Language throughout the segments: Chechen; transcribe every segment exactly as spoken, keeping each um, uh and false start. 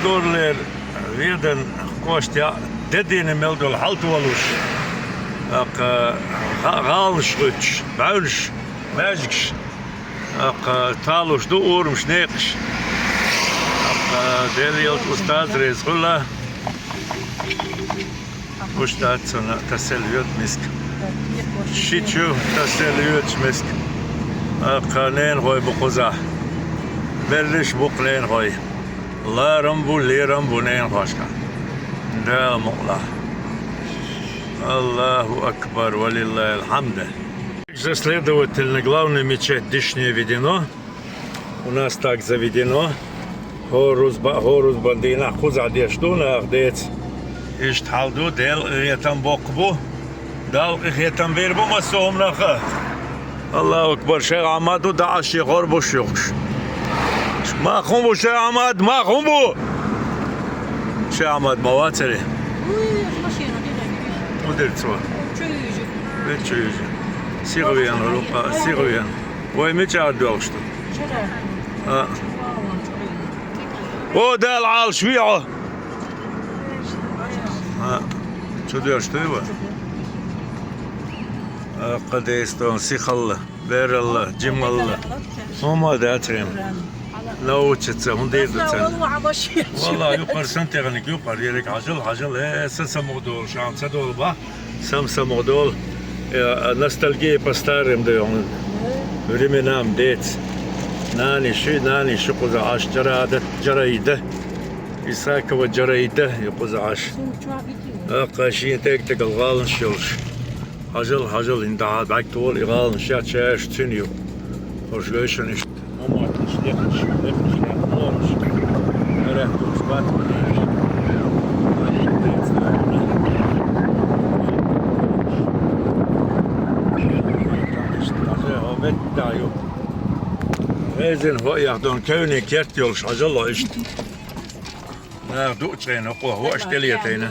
Горлера Веданан кӀоштахь де дийна мел долу хьал толуш, тӀаккха гӀа-, гӀаланаш гӀуьттуш, бӀаьвнаш, маьждигаш, тӀаккха талуш ду урамаш, некъаш. ТӀаккха Делан элча устаз реза хуьлда. Уьш дац цунна тасалла йоьду миска. Ши чу тасалла йоьдуш миска. ТӀаккха ненахой бу кхузахь. Берриш бу-кх ненахой. Ларам бу, лерам бу ненахошкахь. Дала мукъ лахь. Аллаху акбар, ва лиллахил хьамд. За следовательно главной мечеть Дишне-Ведено. У нас так заведено. ХӀора рузба-, хӀора рузбан дийнахь кхузахь деш ду нах деца. Иштта хьал ду, Делан къинхетам боккха бу. Далла къинхетам бийр бу массо а хӀуманах. Аллаху акбар, шайх Ахьмад ду, даӀаш шен гӀор бу шуьхаш. Мах хӀун бу, шайх Ахьмад, мах хӀун бу? Шайх Ахьмад ма вацаре. Удир цо. Вет чу южу. Сиха вена, рукъа, сиха вена. Вай мичара доьлхуш ду? А. О, Дала Ӏалаш вехьо! А. Чу доьлхуш дуй вай? А, кхадейстон, сихалла, бералла, жималла. ХӀума дац хьема. Научиться, хӀун дийр ду царна? Валла, юкъара сантехник, юкъара ерриг хьажал, хьажал, э, сан самугӀа долу, шаьна ца долу бах. Сам-самугӀа долу, э, ностальгия по старым даьхьна временам деца. Нани ши, нани ши кхуза Ӏаш, Джарадат, Джараида. Исакова Джараида ю кхуза Ӏаш. Аккха шен тӀегтегал гӀаланаш йолуш. Хьажал, хьажал, хӀинца дӀа бӀаьгтовла и гӀаланаш, я чаьш цуьнан ю. Хьуш гайшанаш. Амма таш лекхаш, лекхаш, лекхаш. Арахь тус бат. Резин хӀо яхдон кевне керт йолуш хьажало иштта. Нах дуъчӀена хӀо, хӀо аш тӀелетайна.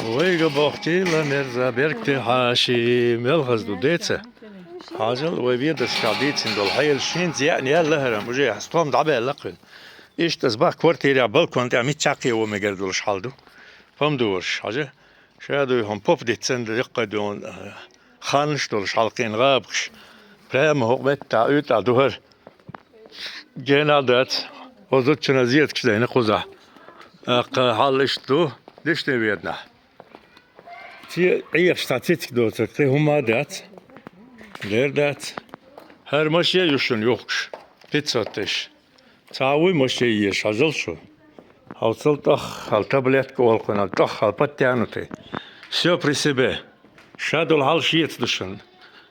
Вайга бохкийла мерза беркте хьаши, мел хаза ду деца. Хьажал вай ведаршкахь дийцина долу хьелаш хӀинца яъна яьлла хӀара, уже стом дӀабаьлла кхуьнан. Иштта аса бах квартирехь балкон тӀехь миччахьа кхио мегар долуш хьал ду. Помидораш, хьажа, ша дуй хьуна поп дитт санна даккхай дуй хьуна, ханнаш долуш хьалкхийна гӀабакхаш. Прямо хӀокху меттахь уьйтӀахь ду хӀара. Генахь дац, хӀо зудчунна зецаш дайна кхузахь. ТӀаккха хьал иштта ду, дишне веданахь. Ци-, Ӏехаш цхьа цициг доцург кхин хӀума а дац. Лер дац. ХӀара машен ю шуна юхкуш, пятьсот тысяч. Цхьа а вуй машен еш, хьажал шу. Хьовсал тӀох, хьал таблетка олу кхуьнан, тӀох, хьал подтянутый. Всё при себе. Ша долу хьал шеца ду шуна.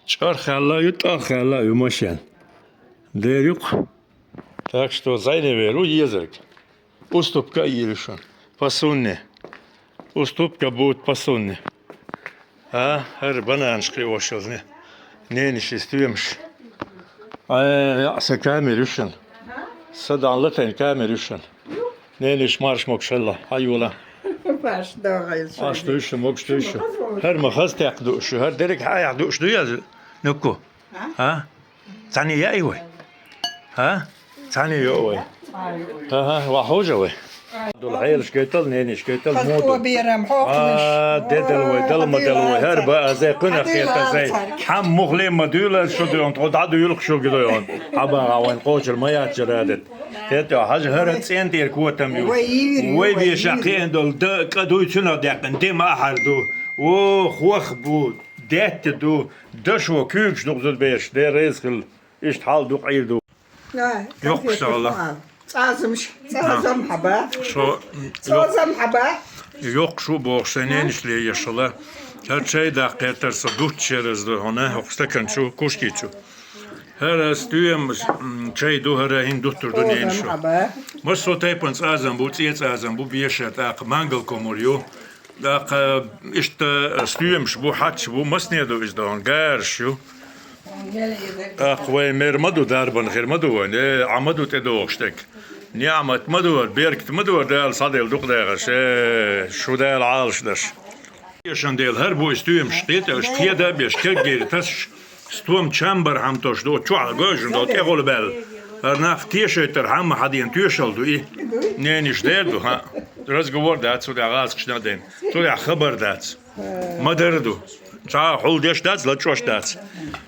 ЧӀарх аьлла а ю, тӀарх аьлла а ю машен. Дер юкъ. Так что зӀене вер ву езарг. Уступка а йийр ю шуна. По сунне. Уступка будет по сунне. А, хӀара бананаш кхиош йолу не-, ненаш и стоьмаш. Ай, яа, сан камера ю шуна. Сан дан латайна камера ю шуна. Ненаш марш могуш хилла, хьайола. Марш догӀийла шуна. Марш дуй шу, могуш дуй шу. ХӀара ма хаза текха дууш ю, хӀара дерриг хьаях дууш ду яз? Нукку. А? А? Цхьаьна яий вай? А? Цхьаьна йо вай? Ага, ва хьожа вай. Дул хьелаш гайтал, нениш гайтал, муду. Халко берам, хьо А, дедал вай, дал ма дал вай, хӀар ба азай, кхуьнах хета азай. Хьам мухле ма дуьйла, шу дуьйон, тхо дӀа дуьйлух шу гидойон. ХьабагӀа вайн кочур ма яц жарадат. Хета хьажа хӀара цӀен тӀера котам ю. Вай веша кхиъна долу да, кӀа дуй цуьнах даьккхина, де ма ахьар ду. О, хох бу, детта ду, дашо куьйгаш дукъ зуда беш, де реза хила. Иштта хьал дукъ Ӏийр ду. Йоккхуш сагӀала. ЦӀазамш, цӀазам хьаба. Шо цӀазам хьаба. Йоккхуш ву боху шайн ненаш ле ешала. ХӀара чай даккхетар со дутташ яр аз ду хьуна, хӀокху стаканчу, кушкичу. ХӀара ас дуьйна, м, чай ду, хӀара хӀин дуттур ду ненаш. Массо тайпан цӀазам бу, цӀе цӀазам бу, беша тӀаккха мангал комур ю. ТӀаккха иштта стоьмаш бу, хьач бу, масне ду иза дохун, гараш ю. ТӀаккха вай мер ма ду, дарбан хир ма ду вайн, э, Ӏа ма ду тӀедогӀуш дерг. Неамат ма ду, беркат ма ду, Дала схьаделла дукха дагӀаш, э, шу Дала Ӏалаш даш. Эшан дела хӀара бу и стоьмаш, кхета аша кхеда а беш, кеггери тасаш, стом чамбар хьамтош ду, чохь гойжун ду, тӀехула баьлла. ХӀара нах тешайтар хӀама хьадена тоьшалла ду и. Нениш дер ду, хӀаъ. Разговор дац, цу тӀехь гӀазкхашна а дайна. Цу тӀехь хабар дац. Ма-дарра ду. Цхьа хьулдеш дац, лачкъош дац.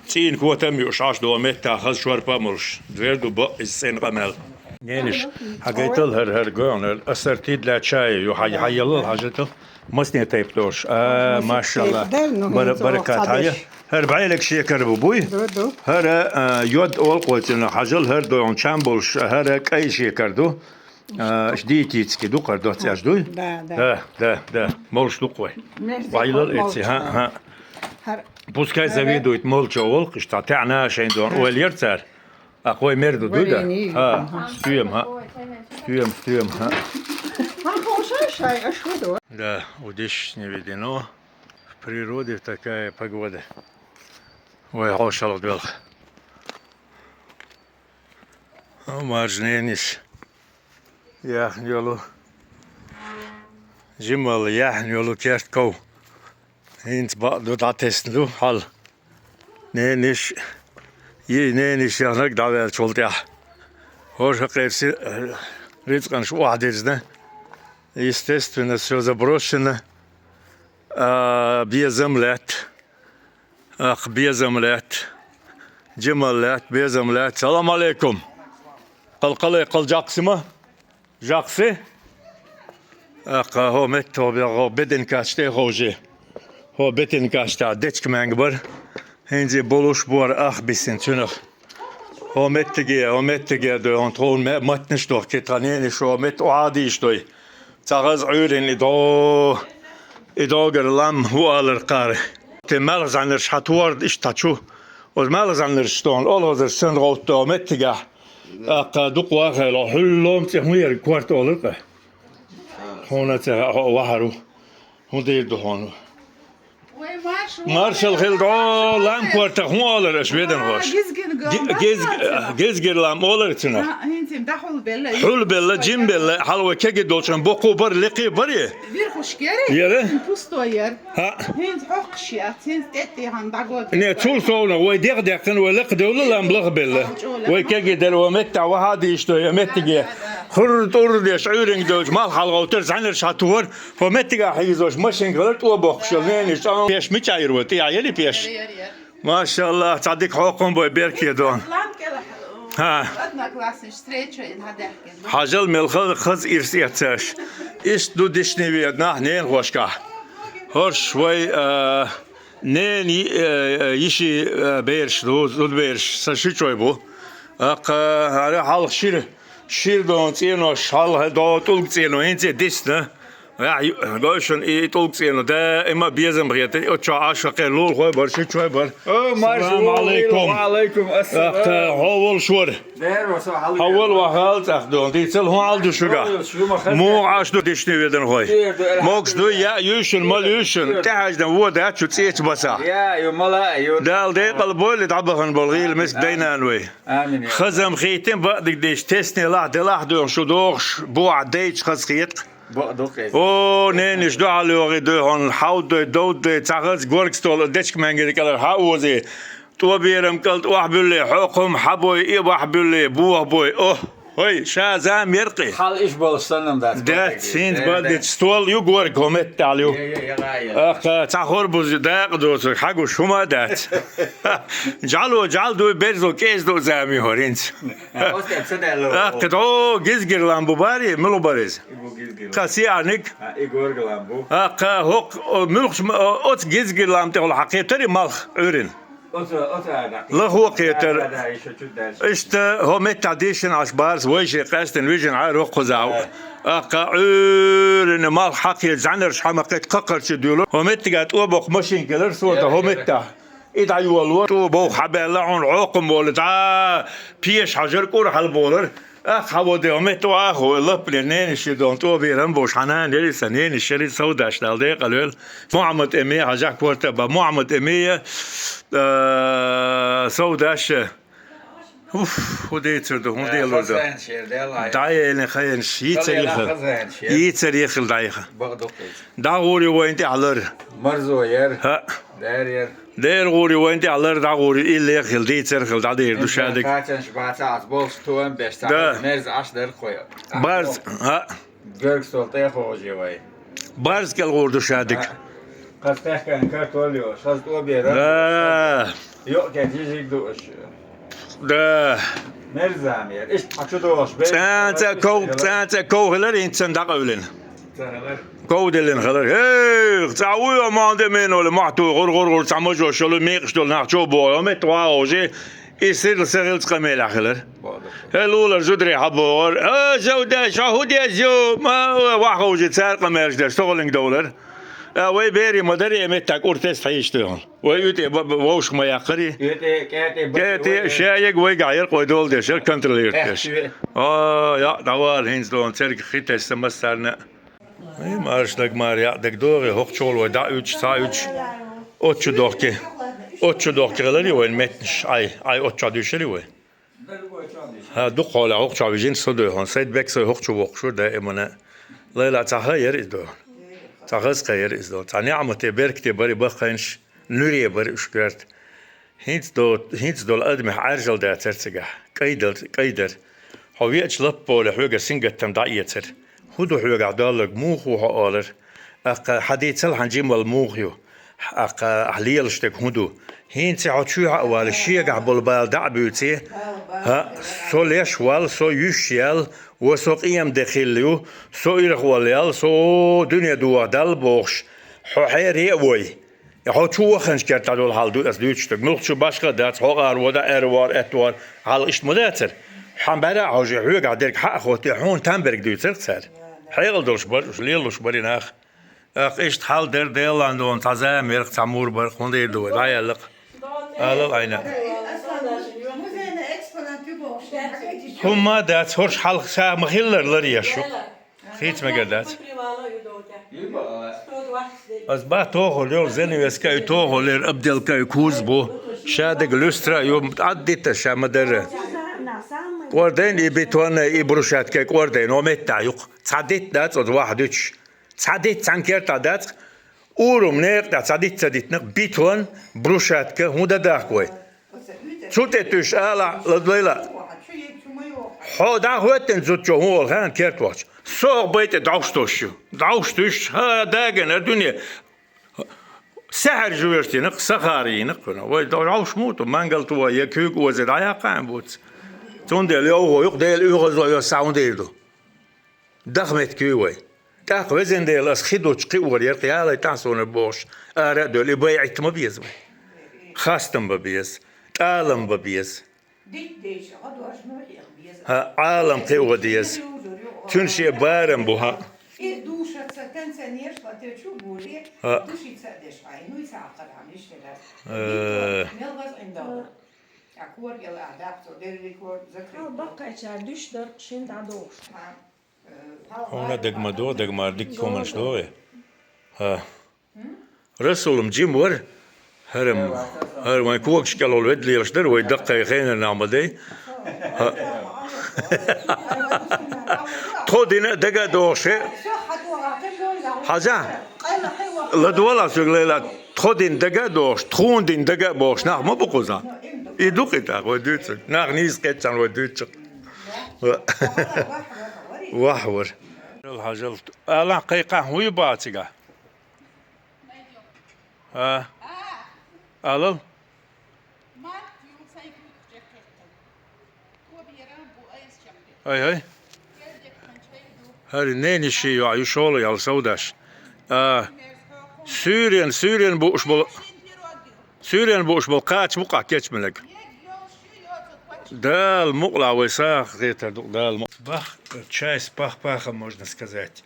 ЦӀийнан котам а юуш, Ӏаш долу меттехь хаза шорпа а молуш. Дер ду бакъ иза цӀена къамел. Нениш, хьан гайтал хӀара, хӀара гойхьанал, асар тидла чай ю, хьан, хьан ялал хьажатал, масне тайп долуш. А, машалла. Бара-, баракат хьан я. ХӀара бӀелаг шекар бу, буй? ХӀара, а, йод олу кхойцина, хьажал хӀара дойхьун чам болуш, хӀара кӀай шекар ду. А, ш диетический ду, кхара доццеш дуй? Да, да. Да, да, да. Молуш ду кхой. Вайлал эци, хӀаъ, хӀаъ. Пускай завидует молча олу, иштта тӀаьхьа шайн дон ойла яр цара. А кхой мер ду, дуй да? ХӀа, стоьма, хӀа. Стоьма, стоьма, хӀа. Да, удиш не видено. В природе такая погода. Вай хьошалгӀа доьлху. О, маржа нениш. Яхна йолу. Жималла яхна йолу керт ков. ХӀинца бакъ ду, дӀатесна ду хьал. Нениш, йий нениш яхнарг дӀаваьллачул тӀаьхьа. ХӀорш хьакхерси рицкъанаш охьадирзина. Естественно, всё заброшено. А, безам лаьтта. Ах, безам лаьтта. Жималла лаьтта, безам лаьтта. Салам алейкум. Кхалкхале, кхал жаккхасима? Жаккхаси? Ах, хӀо метта хӀо бе-, хӀо бетинкаш тӀе ховжи. ХӀо бетинкаш тӀе дечка маьнга бара. ХӀинца болуш бора ах биссина цуьнах. ХӀо меттиге, хӀо меттиге дой, хӀун тхуна ме-, маттанаш дохкий тхан нениш, хӀо метта охьадийш дой. Цхьа хаза Ӏуьйрина и догӀу, и догӀура лам хӀу алар кхара. Те маьлха зӀаьнарш хьан тохар иштта чу. Оцу маьлха зӀаьнарш тохана, олхазарш санна гӀовттадо меттигехь. ТӀаккха дукха вахайла, хьуьллу лома цӀе хӀун яра корта олар кхе? Хьуна ца хаьа, хьо вахьар ву. ХӀун дийр ду хьуна? Маршал хила догӀу, лам кортах хӀун олар аша веданхоша? Гезгин гал. Гезг-, гезгир лам олар цунах? ХӀинца дӀахьулбелла. Хьулбелла, жимбелла, хьала вай кегий долчун боккху бара, лекхий бара? Вирхушкери? Яра? Пустой яр. ХӀаъ. ХӀинца хьокхуш яц, хӀинца тӀеттӀехьан дӀагода. Не, цул совна, вай дегӀ даьккхина, вай лекха девлла лам лахбелла. Вай кегий дара, вай меттехь вахьа дийш дой, я меттиге. Хур-тӀур деш, Ӏуьйринг дойтуш, малх хьалагӀовттар, зӀаьнарш хьан тухар. ХӀо меттигахь хьийзош машинкалар тӀо боккхуш йолу нениш цӀа пеш мича йира вай, тӀехь яли пеш? Яр, яр, яр. Машаллах, цхьа дика хьокхун бой, берке дон. ХӀа. Одноклассник встреча ин хьадаьхкина. Хьажал мел хаза, хаза ирс эццаш. Иштта ду дишни веда нах ненахошкахь. ХӀорш вай, а, нени, а, йиши, а, бераш ду, зудабераш, сан ши чой бу. ТӀаккха хӀара хьалха шира Ширдон цӀенош хьалха догӀу тӀулг цӀено, хӀинца дисна. Ахь ю-, гой шуна и тӀулг цӀено, даима безам хетар, оцу чохь Ӏаш хӀокхеран лулахой бара, шичой бара. О, марша Салам алейкум. Ва алейкум ассалам. ТӀаккха хьо волуш вара. Дера, ва со хьалуьйту. Хьо волу вахал цӀахдон, дийцал хӀун хьал ду шуьга? Ой, шуьга ма хаза. Муха Ӏаш ду дишни веданхой? Дера ду, алхьамдулиллах. Могуш ду, я юьйшун, мал юьйшун, тӀехьаждан вон дац шу цӀечу басахь. Я, ю, мала, ю. Дала декъал бойла дӀабахана болу гӀийла миск дайнан вай. Амин, я. Хазам хийтин баъдиг деш, тесне лахь, делахь доьхуш шу дохуш, бохь дайчу хаза хетакх. Бакъ ду-кх иза. О, нениш, дуьхьал йогӀий дуй хьуна, хьавдой, довдой, цхьа хаза горга стол, дечка маьнгара кӀелара хьа озий. ТӀо берам кӀалт охьабуьллий, хьокхум хьабой, и бахьбуьллий, бохабой. О, хой, ша зама яркъи. Хьал иш болуш санна дац. Дац, хӀинца баддича стол ю горга, хӀо меттахьал ю. Е, е, е, гӀа, е. Аха, цхьа хорбуз ю, дакъа доцург, хьагуш хӀума а дац. Жало, жал дуй, берзо, кӀеза ду зама ю хӀоринца. Э, оцу тӀе ца даьлла. Аккха, о, гизгирлам бу бари, мила бу бара иза? И бу гизгирлам. Кхин сиарниг? А, и горгалам бу. Аккха, хӀокху, о, муьлхачу ма-, о, оцу гизгирлам тӀехула хьакхетари малх Ӏуьйрина? Оцу, оцу ара дӀакхета. Лахо кхетар. Да, да, да, и шо чу даьлча. Иштта хӀо меттахь дийшина Ӏаш барс, вайши къаьстина вижина Ӏа роккхуза. Да. Аккха Ӏуьйрина малх хьакхета, зӀаьнарш хьа ма кхета, кхакхарчу дуьйлу. ХӀо меттигахь тӀо боккху машинка лар сота, хӀо меттахь. И дӀайолало, тӀо бовха хьабаьлла хьуна, хьокхам волу, дӀа пеша хьажар, кӀур хьалаболар. Ах, хьан вон де, метта вахо, лапне, ненаш ши дон, тӀо берам бош, хьан нана яри сан, ненаш яри, совдаш дал декъал вел. Мухьаммад Эми, хьажа корта ба, Мухьаммад Эми, э, совдаш. Уф, хӀун дийцар ду, хӀун делур ду? ДӀаелин хаенаш, йийцар йихал. Йийцар йихал дӀайха. ДӀагӀур ю вайн тӀехь лар. Марзо яр. ХӀаъ. Дер яр. Дера гӀур ю вайн тӀехь лар дӀагӀур ю, иллех хила, дийцар хила, дӀадийр ду шадерг. Кхачанаш бац, аз болуш тоам беш, цхьа Мерза Ӏаш дара кхой. Барз, хӀа. Берг стол тӀе хожий вай. Барз кӀел гӀур ду шадерг. Хаза тӀехкан картол йо, хаза тӀобера. Да. Йо, ке жижиг ду уш. Да. Мерза мер. Ишт хьа чу догӀуш бе. ЦӀанца ков, цӀанца ков хилар, инцан дӀакъевлина. Ков деллина хилар. Эй, цӀа вуй, аман де мен оле, махьту, гӀур, гӀур, гӀур, цхьа мажо шолу, мекъаш долу нах чо боху, мет вагӀа уже, и сирла са хилца къамелехь хилар. ХӀе, лулар зударий хьабогӀар. А, зовда, ша хӀу деза, ю? Ма, ваха уже, цара къамелаш деш, со гӀулинг довлар. А, вай бери ма дари, меттак уртес тхьийш тойхун. Вай уьтӀе ба-, ба-, вовшах ма яккхари. КӀетӀе, кӀетӀе, ба-, КӀетӀе, вай шаег вайгахь яр къой дола дешар, контролировать деш. Эхь, шуьве. О, я, давал, хӀинца дон, церг хи тесса массарна. Ай, марш даг мар, я, даг догӀе, хӀокху чохь вай дӀа уьдуш, цхьа уьдуш. Оцу чу дохке. Оцу чу дохке хилари вайн меттанаш. Ай, ай, оцу чохь дуьшари вай. ХӀа, дукха хьолехь хӀокху чохь вижина со дуй хьуна. Сайд бек сой хӀокху чу воккхуш ву даимана. Лайла цхьа хай яра иза дуй хьуна. Цхьа хаза кхай яра иза дуй. Цхьа неӀмате, беркате бари баккхайнаш, нуьре бари уьш коьрта. ХӀинца до-, хӀинца долу адамех Ӏаьржал дацара цигахь. КӀайдал-, кӀайдар. Хьо веача лаппа оле хьоьга сингаттам дӀаэцар. ХӀун ду хьоьгахь долларг, муха ву хьо олар? Аккха хьан дийцал хьан жимал муха ю? Аккха ахь лелаш дерг хӀун ду? ХӀинца хьо чуьйхьа а вале, шегахь болу бала дӀа а буьйце, хӀа, со леш вал, со юьш ял, ва со къеман де хилла ю, со ирхъол ял, со дуьне дохадал бохуш, хьо хьере а вой. Хьо чу ваханчу кертахь долу хьал ду аса дуьйцуш дерг. Муьлххачу башха а дац, хьо къара вода, аьрру вара, аьтту вара, хьал иштта ма дацара. Хьан бӀаьра а хьожий, хьоьгахь дерг хьа а хоттий, хьуна там берг дуьйцарх цара. Хьекъал долуш бара уьш, лелалуш бари нах. Аккха иштта хьал дара, Делан дона цхьа зама ярх, цхьа мур барх, хӀунда эр ду вай, дӀа аьлла-кх. Алал Ӏайна. ХӀумма а дац, хӀорш хьалха сагӀа ма хиллара лар еш ю. Хийца мегар дац. Ас бах тохал йо, занавеска ю, тохал ер, обделка ю, куз бу. Ша дег люстра ю, Ӏаддита ша ма дарра. КӀордайн и бетонная, и брусчатка кӀордайн, но метта юкх. Цхьа дитт дац оцу ваха дуьтуш. Цхьа дитт цхьана кертахь дац. Урум некъа тӀехь цхьа дитт ца дитнакх, бетон, брусчатка, хӀун дан дахка вай? Цу тӀе туьйсуш ала, ладлайла. Хьо дӀа а хӀоьттина зудчо хӀун олу хаьана керта вахча? Со хӀокху бай тӀе дӀовш тосуш ю. ДӀовш туьйсуш, хӀа, дагана, дуьне. Саьхьар жуьвеш динакх, сахара йинакх кхуьнан. Вай дӀовш муха ду, мангал тухо я куьйга озий дӀаяккха а буц. Цундела йовхо юкъа Дела оьгӀазло йо схьа хӀун дийр ду? Даха меттиг ю вай. ТӀаккха, везан Дела, ас хи дуттуш кхиор яра, ялай тӀаьхьа суна бохуш, ара а доьлу, и байӀат ма беза вай. Хастам бан беза, тӀалам бан беза. ХӀа, Ӏалам кхио деза. Цуьнан шен барам бу, хӀа. ХӀа. Э. Хьал баккхайчара дуьш дар шин дӀадохуш. Хьуна дага ма до, дага мара дика хӀуманаш догӀе. ХӀа. Расулам жима вара. ХӀара, хӀара вайн когаш кӀел волу ведда лелаш дара, вай даккхий хенар нах ма дай. ХӀа. Тхо дина дага а дохуш, хе. Хьажа. Ладвала соьга лайла. Тхо дина дага а дохуш, тхуна дина дага а бохуш, нах ма бу кхузахь. И ду кхин тӀаккха вай дуьйцург. Нах нийса кхетчарна вай дуьйцург. Вахь вара. Хьажал. Алан кхайкхахь хӀун ю баха цигахь? А? Алал? Ай, ай. ХӀара ненан ши йоӀ ю шолгӀа ял совдаш. А, суьйрен, суьйрен бууш болу, суьйрен бууш болу кхача мукъа кечмелаг. Дала мукъалахь вай сагӀа хетар ду, Дала мукъ-. Бах, часть пах-паха, можно сказать.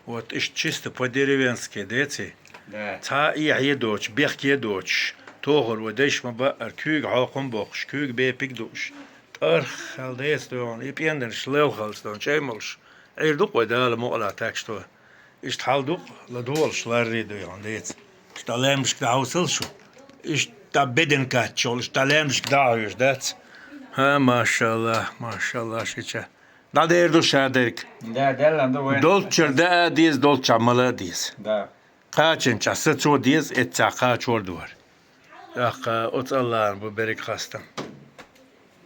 Вот иштта чисто по-деревенски, деций? Да. Цхьа а эхье доцуш, бехке доцуш, тохар вай дайша ма баъара, куьйга хьокхам боккхуш, куьйга бепиг а дууш, тӀарх хьал деца доьгӀна, и пӀенданаш лелхалц дон чай молуш, Ӏийр ду-кх вай Дала мукъалахь, так что иштта хьал ду-кх, ладугӀалаш ларрий дуй хьуна деца. Иштта лаьмнашка дӀахьовсал шу. Иштта бедан катчахула, иштта лаьмнашка дӀа а хьоьжуш дац. ХӀа, машаллахӀ, машаллахӀ, шича. ДӀадер ду шадерг. Да, делла ду вайн. Долччара даа деза, долччахь мала а деза. Да. Кхачанчохь сацо деза, эццахь кхачор дора. ТӀаккха оцу Аллахьан бу берриг хастам.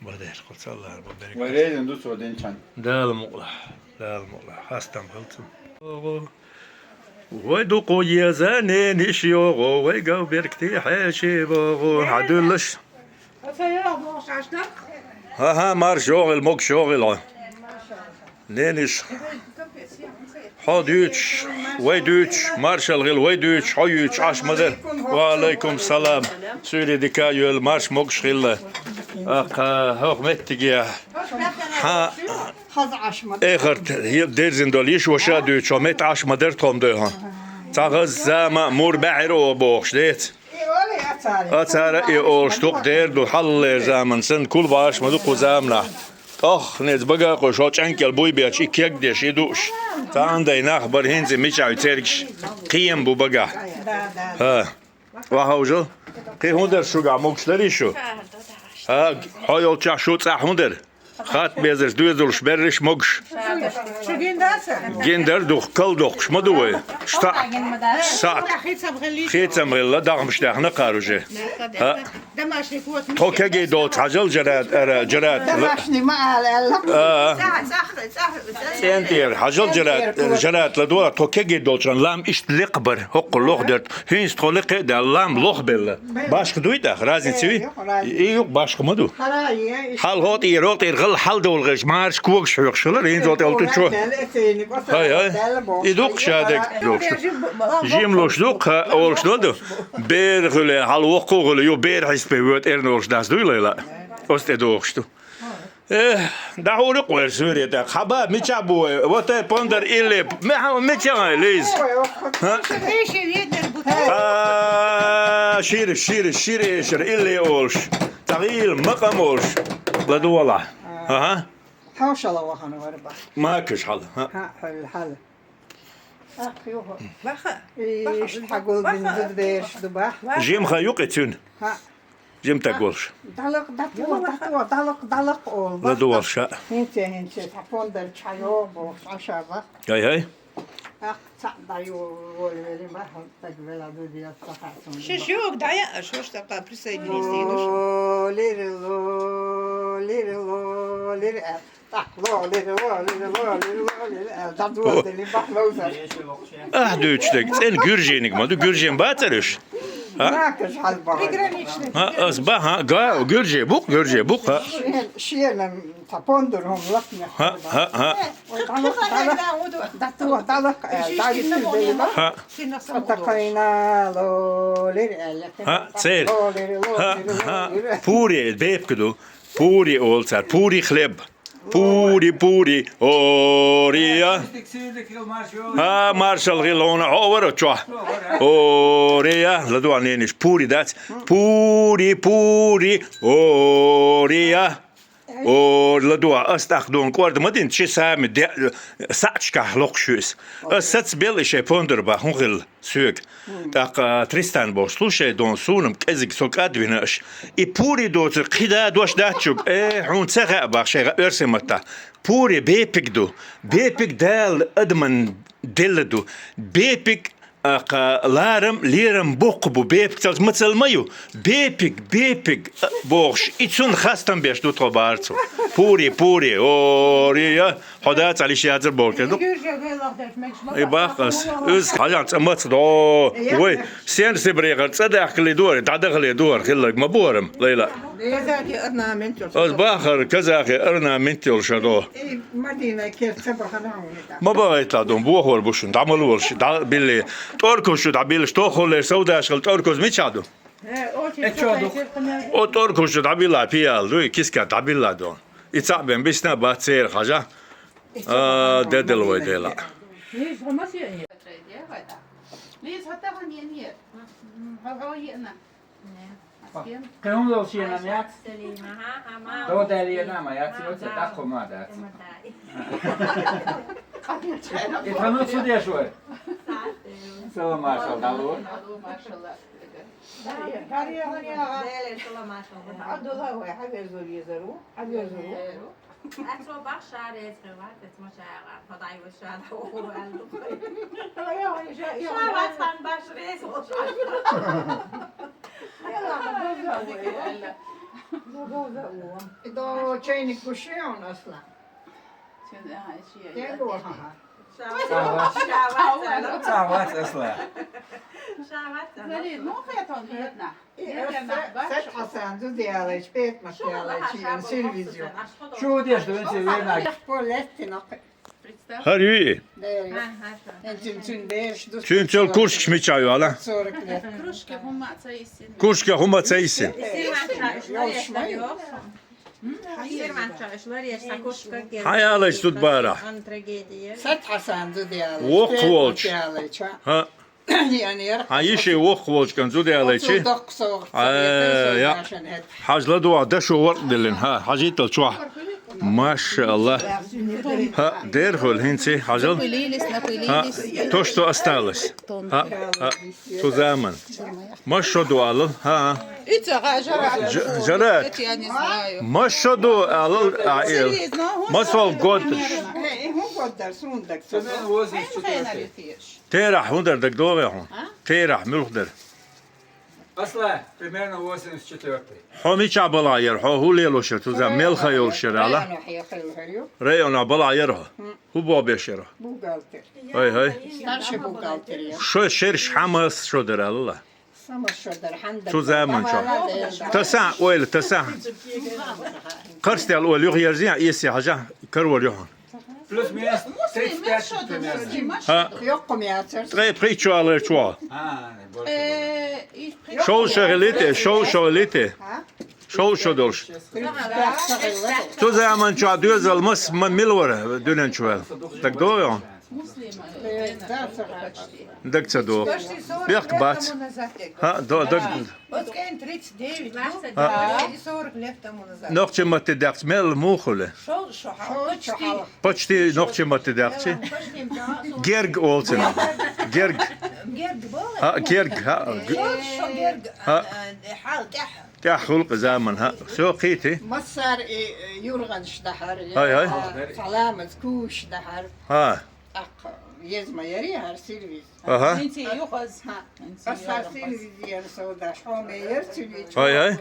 Бадер, оцу Аллахьан бу берриг. Вай резан ду цо динчан. Дала мукъалахь, Дала мукъалахь, хастам хилла цунна. Вай дукха еза нениш йогӀу, вай гав беркти хьеший богӀу. Хьан дуьллаш? Оцу йогӀу бохуш Ӏаш дара? ХӀан-хӀа, марша йогӀийла, могуш йогӀийла хьо. Нениш, хьо дуьйцуш, вай дуьйцуш, маршалла хила, вай дуьйцуш, хьо юьйцуш Ӏаш ма дара. Ва алайкум салам. Суьйре дика а йойла, марша могуш хила. Аккха, хӀокху меттиге. Хьан Хаза Ӏаш ма дара. Эхарт дерзина долу йиш ваша а дуьйцуш, хьо метта Ӏаш ма дара тхо-м дойхьа. Цхьа хаза зама а мур баьхьира оха бохуш, деца? И олий ацара. Ацара и олуш дукха дер ду, хьаллалера заман санна, кулбаш ма ду кху заманахь. ТӀохханец бага а кхуьйсуш, хьо чӀенкӀел буй бечу, и кегдеш, и дууш. Цхьана дай нах бара хӀинца мичахь цергаш. Кхиам бу багахь. Да, да. ХӀа. Ва хьовжал? Кхин хӀун дара шуьгахь, могуш дарий шу? ХӀа, хьо йолчохь шу цӀахь хӀун дара? Хатта безарш, доьзалш, берриш могуш. Шу гин дац? Гин дара дух, кал дохкуш ма ду вай. Шта? Саат. Хицам хилла, дахмаш даьхна кхара уже. ХӀа. Тхо кегий долчу хьажал, Жарат, ара, Жарат. Домашний ма ала аьлла. А. ЦӀен тӀера хьажал, Жарат, Жарат, ладогӀа, тхо кегий долчу лам иштта лекха бара, хӀокху лоха дерт. ХӀинца тхо лекха а даьлла, лам лоха белла. Башха дуй тӀаккха, разница юй? Э, юкъа, разница. И юкъа башха ма ду. Хьалхо тӀера, хӀокху тӀера гӀалла хьал довла гӀерташ, марш когаш хьоьхуш хилар, хӀинца тӀе тӀучо. ХӀай, хӀай. И дукха шадерг. Жим луш ду, кха, олуш ду. Бер хуьле, хьал воккха хуьле, ю бер хьисапе воьду эрна олуш дац дуй лайла? Оцу тӀе дохуш ду. Э, дӀахьур ю-кх вай суьйре тӀаккха. Хьаба, мичахь бу вай? Вот э, пондар илли. Ме-, хьан, мичахь вай, Лиз? ХӀа? А, шира, шира, шира эшар, илли олуш. Цхьа гӀийла, макъам олуш. ЛадогӀалахь. Аха. Хьошала вахана вара бах. Макаш хьала. ХӀа. ХӀа, хьала, хьала. Ах, юха. Ваха. Иш, ваха, хьагулбина зудабераш ду бах. Ваха. Жимха юкъа цуьнан. ХӀа. Жимтаг волуш. ДӀалакъ, дӀатуо, дӀатуо, дӀалакъ, дӀалакъ олу. ЛадогӀалаш. ХӀинца, хӀинца, цхьа пондар чхьайогӀу бохуш, Ӏаша бах. ХӀай, хӀай. Ах, цхьаъ дӀайолавелира бах, стаг вела ду диас ца хаьа суна. Шиш юг дӀаяа, шуш тӀаккха присоединиться йина шу. Лолир, лолир, лолир, э. Так, лолир, лолир, лолир, лолир, э, дӀадоладелира бах ловзар. Ахь дуьйцуш дерг, цӀена гуьржениг ма ду, гуьржен бацара уьш? А? Накаш хьалбахьа. Приграничный. А, ас баха, га, гуьрже бу-кх, гуьрже бу-кх, а? Шен-, шена цхьа пондар хӀума лакхнех. ХӀа, хӀа, хӀа. Ой, дӀалакъ, дӀалакъ. ДӀатуо, дӀалакъ, э, дӀайийр делла. ХӀа. Ца такхайна лолир аьлла. ХӀа, церан. Лолир, хӀа, лолир, хӀа. Лолир. Пури, бепиг ду. Пури олу цара. Пури хлеб. Пури, пури, ория. ХӀа, маршалла хила хьуна, хьо вара чохь. Ория, ладогӀа нениш, пури дац. Пури, пури, ория. О, ладогӀа, ас тӀаккха дуьйна кӀорда ма дина, чи сами де-, саьӀчкахь локхуш ю иза. Ас сацбелла и шайн пондар бах, хӀун хилла? Соьга. ТӀаккха Тристан боху, слушай, дон, суна-м кӀезиг со кӀад вина аш. И пури доцург кхин да дош дац шуьга? Э, хьуна ца хаьа бах шайга оьрсийн маттахь. Пури бепиг ду. Бепиг Дала адаман делла ду. Бепиг, а, кха, ларам, лерам боккха бу. Бепиг цалц ма цал ма ю. Бепиг, бепиг, а, бохуш. И цунна хастам беш ду тхо барцу. Пури, пури, ори, я. Хьо да цӀа лиш яцар боху ду. И бах ас. Уьз хьажахь цӀа маца до. Вай, сен сибрехар цӀа даьхкале дора, дӀадахале дора, хилларг ма бу хӀара-м, Лайла. Казахи орнамент йолуш. Ас бахар казахи орнамент йолуш а до. И Мадина кер ца бахана хьуна. Ма бахайта дун, бохор бу шун, дӀамал волуш, дӀабилле. ТӀоркуш шу дӀабиллаш, тоххуллер сов дашхал тӀоркуз мичахь ду? Э, очень. Э, чо ду? О, тӀоркуш шу дӀабилла, пиял дуй, киска дӀабилла дун. И цхьаъ бен бисна бац церан хьажа. А, дедал вай дела. Лиз, хӀума сиъ? Лиз, хӀотта хӀун ен е? М, хӀо-, хӀо еъна? Не. Аскем? Кхин хӀума ловш ена ма яц? Селима, ха, ха, ма. Додал ена ма яц, ма, оцу да. Даккху ма дац. Ма дай. И тханал цу деш вай? Салам, маршалла, дало. Дарья, Дарья, Дарья. Дела, салам, маршалла. Абдулла вай, хьавезур езару? Хьавезур? Ацо бахша реза хилар, цец ма шагӀа, хӀо дӀайву ша дӀа ву аьлла дукха. Ай, ай, ша, ай, Ша ай. Вацан баш реза ву ша. Ай, ай, ай, ай, ай. До чайник гуш я хьуна, Аслан? Чайник, ага, ши я. Чайник, ага. Ша вац, ша вац, Аслан. Ша вац, Аслан. Ша вац, Аслан. Смотри, ну, хетон, хетна. Сет Хьасан, зуда ялайчи, петмат ялайчи, ан сервизио. Чу деш ду, эн се верна. По леттина. Хар юи? Дери. Эн цин цин деш ду. Цин цин куршкаш мича ю ала? Сорок лет. Кружка хӀума ца йисин. Куршка хӀума ца йисин. Йолшмай. Хьаялайчи тут бара. Сет Хьасан, зуда ялайчи. Вокх волча. Петмат ялайча. Хьа. Хьан йиши вокх волчкан зуда ялайчи. Хьажла дуа дашо варкъ диллина. Хьа, хьажийтал чохь. Машаллах. Хьа, дер хуьлу хӀинций, хьажал. Хьа, то, что осталось. Хьа, хьа, цу заман. Маш шо ду алал. Хьа. Ж-, Жарат. Маш шо ду алал, а, ил. Масол год. Терахь хӀун дара, дагадогӀий хьуна? А? Терахь муьлха дара? Аслан, примерно восемьдесят четвёртый. Хьо мичахь балахь яра, хьо хӀун лелош яра, цу заман мелха йолуш яра, ала? Районах балахь яра хьо? ХӀун боху беш яра хьо? Бухгалтер. ХӀай, хӀай. Старший бухгалтер яра. Шо шераш хьан мас шо дара, ала? Сама шо дара, хьан дара. Цу заман чохь. Тасахь, ойла, тасахь. Кхарстел ойла, юха ерзий, эсий хьажахь, карор ю хьуна. Плюс-минус тридцать пять примерно. ХӀа. Йоккха ма яцара. Ткъе пхийтта шо аларчу вогӀу. А, не, больше было. Шовзткъа шо хилийта, шовзткъа шо хилийта. А? Шовзткъа шо долуш. Тридцать пять ца хилла. Цу заман чохь доьзал мас, ма мила вара дуьнен чу ваьлла. ДагадогӀий хьуна? Э, да, ца хилла. Даг ца догӀу. Бехк бац. ХӀа, до, даг. Оцкъен тридцать девять, ну, да, и сорок лет тому назад. Нохчийн матте даьккхича мел муха хуьлу? Шо, шо, шо, почти. Почти нохчийн матте даьккхича. Герг олу цунах. Герг. Герг бала? ХӀа, герг, хӀа. Шо, шо герг, хӀа. Э, хьал тӀехь. ТӀехь хуьлу кху заман, хӀа. Всё, кхийти. Массара и, э, юргӀанаш дахьара. ХӀай, хӀай. Саламаз куш дахьара. ХӀа. ТӀаккха еза ма яри хӀара сервис. Аха. ХӀинца юхаза. ХӀа. ХӀинца Ас хӀара юхаза. Сервис яра сов даш, хьоме яра цуьнан. Ай, ай.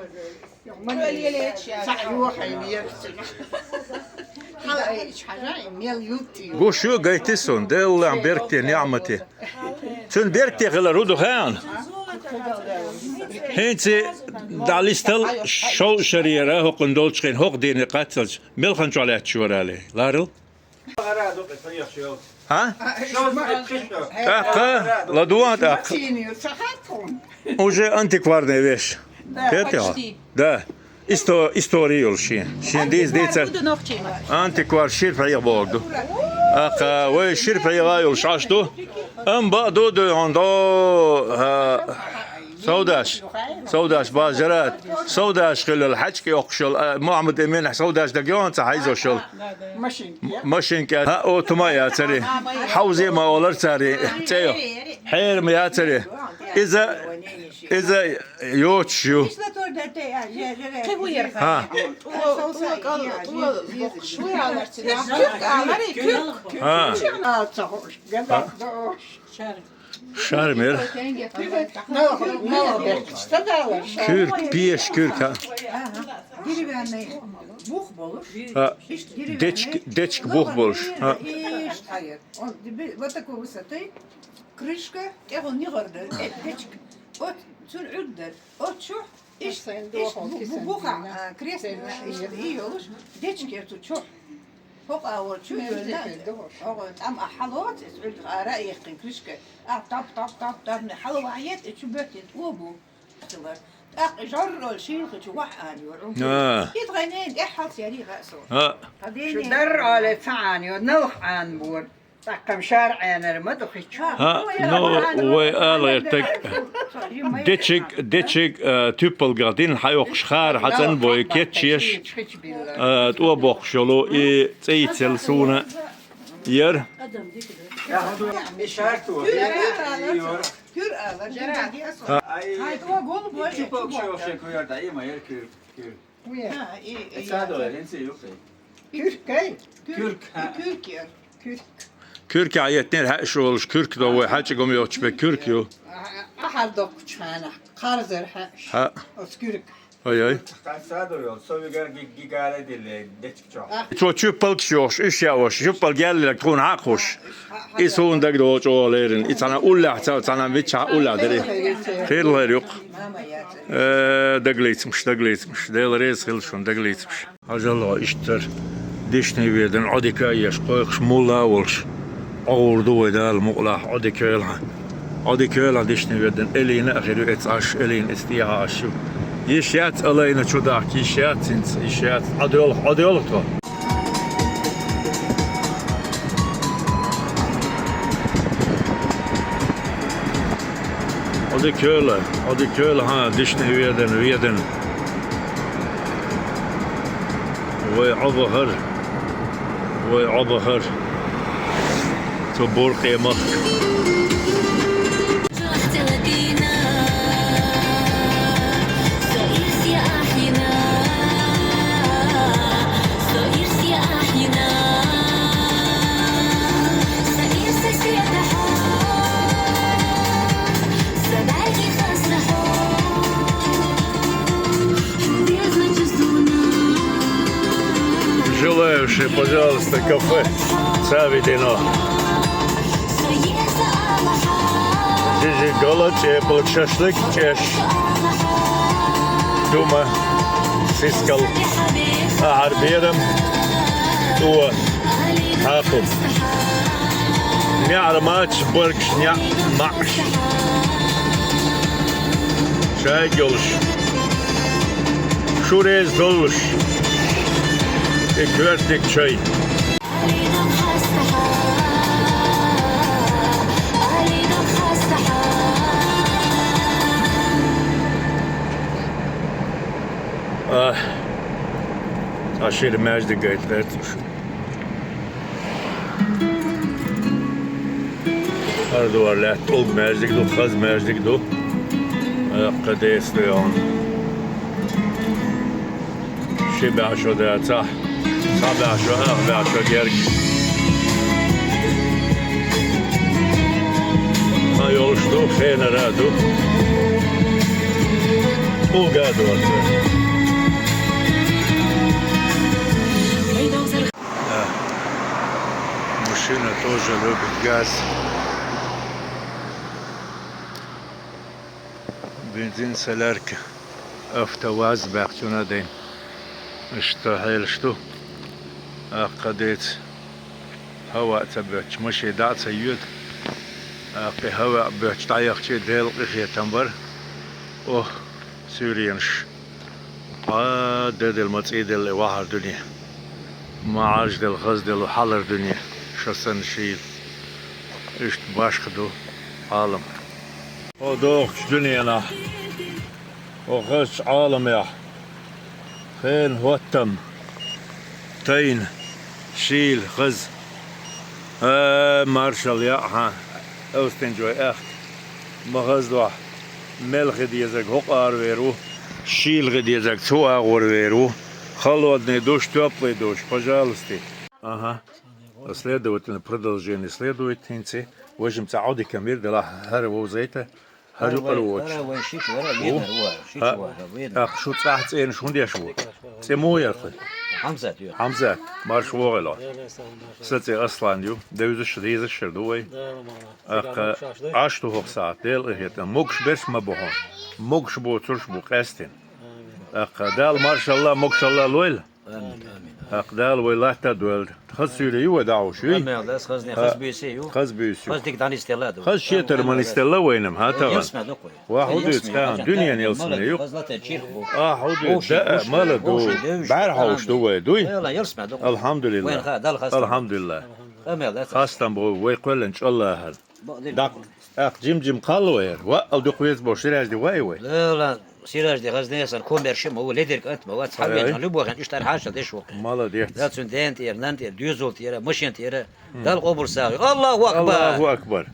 Ман Ой, лелеча. Цхьа юхайна яра цуьнан. Хьала айча хьажа, и мел юттий. Гуш ю гайти сон, Деллан беркате, неӀмате. Цуьнан беркате хилар хӀун ду хаьа? ХӀинца дӀалистал шовзткъа шарера хӀокхунна долчу хин хӀокху дийне кхаччалц мелхан чохь лаьтташ вара аьлла. Ларил? ХӀа? ТӀаккха, ладугӀа тӀаккха. Уже антикварная вещь. Кхетий хьо? Да. Исто-, истори йолуш шен. Шен дийца дийцар. Антиквар шира пхьегӀа бохург ду. ТӀаккха вай шира пхьегӀа йолуш Ӏаш ду. Амма бакъ ду дуй хьуна до, а, Совдаш. Совдаш базарат. Совдаш хилла хьаьчкӀ йоккхуш йолу, а, Мухьаммад Эминахь совдаш дага йогӀун ца хьайзош йолу. Машинка. М-, машинка. ХӀаъ, о, тума яцари. Хьовзе ма олар цари. ЦӀе йо. Хьерам яцари. Иза, иза йоцуш ю. ХӀа. ХӀа. Шармер. Куьрк, пеш куьрк, хӀа. Деревянный бух болуш. ХӀа. Дечк, дечк бух болуш. ХӀа. Иштта хьаер. Он, вот такой высоты. Крышка, тӀехула нигӀар дара. Э, дечк. Оцу, цуьнан Ӏуьрг дара. Оцу чу, иштта, иштта бу-, бу-, бухахь, а, крест, иштта и йолуш, дечк яра цу чу. ХӀокху агӀор чу йолла, хӀокху тӀам ахь хьалоцу, иза Ӏуьргах ара а яьккхина крышка. Ахь тап, тап, тап, тап, хьала вахьа еза, и чу боьттина тӀо бу. ТӀаккха и жорралла шийлахь чу вахьа ана йора. А. И тхайнена тӀаьххьалц ярий хаьа суна. А. Шу дарра оле ца Ӏана йо, налх Ӏана бора. ТӀаккха шар Ӏенар ма ду хи чу. ХӀаъ, ну, вай ала гӀертаг. Дечиг, дечиг, а, туьппалгах дина хьайоккхуш хара хьацӀанбой кечъеш, а, тӀо боккхуш йолу и цӀе йицъелла суна яра. Куьр ала. ХӀаъ. Ай, тӀо гул бой. Чупа куьр. Куьр. Куьр. А, и, и, и, я. Садо, я, я, я. Куьркай? Куьрк, хӀаъ. Куьрк яр. Куьрк. Куьрк яхь еттнера хьаьш волуш, куьрк до вай, хьаьча гом йоцуш бе куьрк ю. Ахьар доккхучу хьанах, кхарзар хьаьш. ХӀаъ. Оцу куьрк. Ай-ай. Цхьа садо йолу, со вигар ги-, гигара дилле, дечиг чохь. Цо чуьппалгаш йохуш, уьш яа ваша, чуьппалг яьлларг тхуна хьакхуш. И суна дагадогӀу чӀогӀа леррина. И цхьана уллехь ца, цхьана миччахьа уллехь дара. Хир лер юкъа. Э, дагалийцамаш, дагалийцамаш. Дела реза хила шуна, дагалийцамаш. Хьажал хьо иштта Дишни-Ведана Ӏодика а еш, кхойкхуш мулла а волуш, Ӏогур ду вай Дала мукъалахь, Ӏодика йойла хьан. Ӏодика йойла хьан, Дишни-Ведана, Элина а хир ю эца Ӏаш, Элина эца тӀехьа Ӏаш ю. Йиш яц Алайна чу дахка, йиш яц хӀинца, йиш яц. Ӏодоьлху, Ӏодоьлху тхо. Ӏодика йойла, Ӏодика йойла хьан, Дишни-Ведана, Ведана. Вай Ӏобахара, вай Ӏобахара цу буркъе махка. Желающие, пожалуйста, кафе заведено. Жижиг гала, чӀепалг, шашлык чӀеш. Дума, сискал, ахьар берам, тӀо, хьакху. МеӀар мач, баргаш, неӀ маӀаш. Шайга йолуш. Шу реза доллуш. И коьртаниг чай. А, а шира маьждиг гайта гӀерташ. ХӀара дуьхьа лаьтта тӀулг маьждиг ду, хаза маьждиг ду. Кхин децӀ ду йогӀун. Ши бӀе шо дацахь, цхьа бӀе шо, ах бӀе шо герга. Кхин йолуш ду, хенара а ду. ТӀулга а ду оцу. Да. Мужчина тоже любит газ. Бензин, солярка, автоваз баьхчуна дайн. Иштта хьелаш ду. Аккха децӀ хӀаваъ ца боьттуш, машен дӀа а ца йоьду. Аккха хӀаваъ боьттуш дӀаяхча, Делан къинхетам бара. Ох, суьйренаш. Ӏа, деделла ма цӀийделла и вахьар дуьне. Ма Ӏаржделла, хазделла хьалар дуьне, ша санна шийла. Иштта башха ду Ӏалам. Хьо дохучу дуьненахь, хьо хазчу Ӏаламехь, хенан хӀоттам тайна, шийла, хаза. Э, маршалла яа хьан, Элстинчой аьхка. Ма хаза дохь, мел хи дезарг хӀокху аравер ву, шийла хи дезарг цу агӀор вер ву. Холодный душ, тёплый душ, пожалуйста. Ага. Следовательно, продолжение следует, хӀинца. Важим цхьа Ӏодика мир делахь, хӀара вовзайта. ХӀара юкъара воцуш. ХӀара вайн шича вара, ву? Венар ву, шича вара, венар. ТӀаккха шу цӀахь цӀенаш хӀунда еш ву? ЦӀе муха яра хи? Хьамзат ю. Хьамзат, марша вогӀийла. Сан цӀе Аслан ю, девзаш, дезаш шер ду вай. ТӀаккха Ӏаш ду хӀокху сахьт, Делан къинхетам. Могуш берш ма бу хьуна. Могуш боцурш бу къаьстина. ТӀаккха Дала маршалла, могушалла лойла. Амин, амин. ТӀаккха Дала вай латта а дойла. Хаза суьйре ю вай дӀахьуш, юй? Амин, дас хазне, хаза буьйсе ю. Хаза буьйса ю. Хаза дика дӀанисделла ду. Хаза шетар ма нисделла вайна-м, хӀа, тагӀан? Ялсмане ду кхуьй. Ва хьу дуьйцу, кхаан, дуьненан ялсмане ю. Хаза латта чирх бу. А, хьу дуьйцу, да, мала ду. БӀаьрхьовш ду вай, дуй? Ала, ялсмане ду кхуьй. Алхьамдулиллах. Вайна ха, Далла хастам. Алхьамдулиллах. Амин, дас. Хастам бу вай кхоьллина чӀоллахьара. ДӀаккха, тӀаккха жим-жим кхалла вай хӀара. Ва, ал дукха веза бохуш, сиражди вай вай? Лела, сиражди хазне сан, комер шима ву, ледерг ант ма вац, хьавен, любой хен иштта хьаша деш ву. Молодец. Да цун ден тӀера, нан тӀера, доьзал тӀера, машин тӀера. Дала къобал сагӀа. Аллаху акбар! Аллаху акбар!